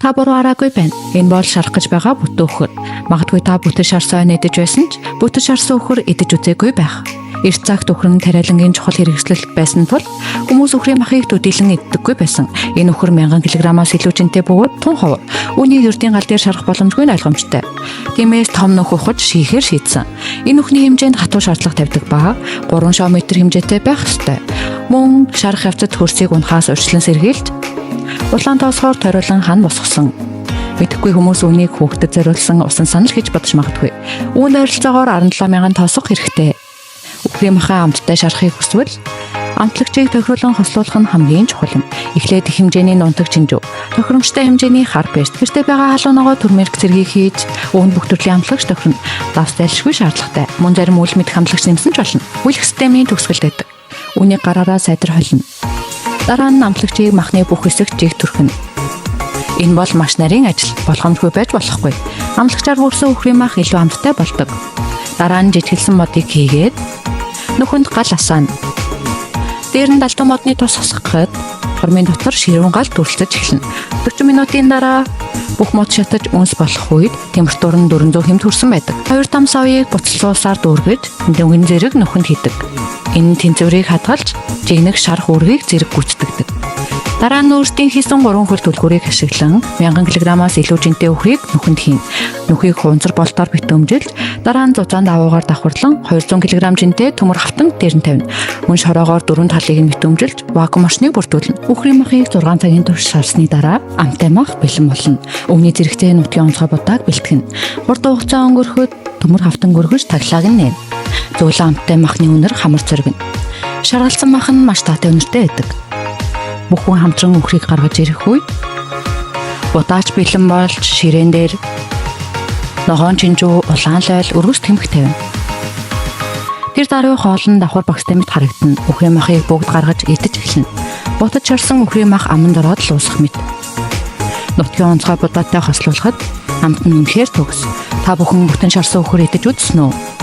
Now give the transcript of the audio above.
Та буруу араагүй байна. Энэ бол шарах гэж байгаа бүтэн үхэр. Магадгүй та бүтэн шарсан ойн идэж байсан ч бүтэн шарсан үхэр идэж үзээгүй байх. Эрт цагт үхэр нь тариалангийн чухал хэрэгслэл байсан тул хүмүүс үхрийн махыг төдийлөн иддэггүй байсан. Энэ үхэр 1000 кг-аас илүү жинтэй бөгөөд тун ховор. Үүнийг ердийн гал дээр шарах боломжгүй нь ойлгомжтой. Тиймээс том нүх ухаж шийхээр шийдсэн. Энэ үхний хэмжээнд хатуу шаардлага тавьдаг ба 3 шометр хэмжээтэй байх ёстой. Мөн шарах явцад хөрсийг унахаас урьдчилан сэргийлж улаан тоосгоор ториулан хан босгосон. Мэдэхгүй хүмүүс үүнийг хүүхдэд зориулсан усан санал гэж бодож магадгүй. Үүнд ойролцоогоор 17,000 тоосго хэрэгтэй. Үхрийн махаа амттай шарахыг хүсвэл амтлагчийг тохируулан хослуулах нь хамгийн чухал юм. Эхлээд их хэмжээний нунтаг чинжүү, тохиромжтой хэмжээний хар перст, гэртээ байгаа халуун ногоо турмерик зэргийг хийж үүнд бүх төрлийн амтлагч тохирно. Давс зайлшгүй шаардлагатай. Мөн зарим үл мэдэх амтлагч нэмсэн ч болно. Бүлэх системийн төгсгөлд байдаг. Үүнийг гараараа сайдар холино. Дараа нь амтлагчийг махны бүх хэсэгт жиг түрхэнэ. Энэ бол маш нарийн ажил. Болгоомжгүй байж болохгүй. Амтлагчаар бүрсэн үхрийн мах илүү амттай болдог. Дараа нь жижиглэсэн модыг хийгээд нүхэнд гал асаана. Дээр нь далдуу модны тус хасгахад хормын дотор ширүүн гал дүрэлзэж эхэлнэ. 40 минутын дараа бүх мод шатаж үнс болох үед температур нь 400 хэмт хүрсэн байдаг. Хоёр там савыг буцалсан усаар дүүргэж дүнгийн зэрэг нүхэнд хийдэг. Энэ нь тэнцвэрийг хадгалж жигнэх шарах үүргийг зэрэг гүйцэтгэдэг. Дараа нь өөрсдийн хийсэн гурван хөл түлхүүрийг ашиглан 1000 кг-аас илүү жинтэй үхрийг нүхэнд хийнэ. Нүхийг хунцар болтоор битүүмжилж дараа нь зузаан давуугаар давхарлан 200 кг жинтэй төмөр хавтан дээр нь тавина. Мөн шороогоор дөрвөн талыг нь битүүмжилж вакуум орчныг бүрдүүлнэ. Үхрийн махыг 6 цагийн турш шарсны дараа амтай мах бэлэн болно. Үүний зэрэгцээ нутгийн онцгой будааг бэлтгэнэ. Хурдан хугацаа өнгөрөхөд төмөр хавтан өргөж таглааг нь нээнэ. Зөөлөн амттай махны үнэр хамар зоригно. Шаргалсан мах нь маш таатай үнэртэй байдаг. Бүх хүн хамтран үхрийг гаргаж ирэх үед будаач бэлэн болж ширээн дээр ногоон чинжүү, улаан лойл, өргөс тэмх тавина. Тэр даруй хоол нь давхар багстай мэт харагдана. Үхрийн махыг бүгд гаргаж идэж эхэлнэ. Бутад шарсан үхрийн мах аманд ороод л уусах мэт. Нутгийн онцгой будаатай хослуулахад амт нь үнэхээр төгс. Та бүхэн бүтэн шарсан үхэр идэж үзсэн үү?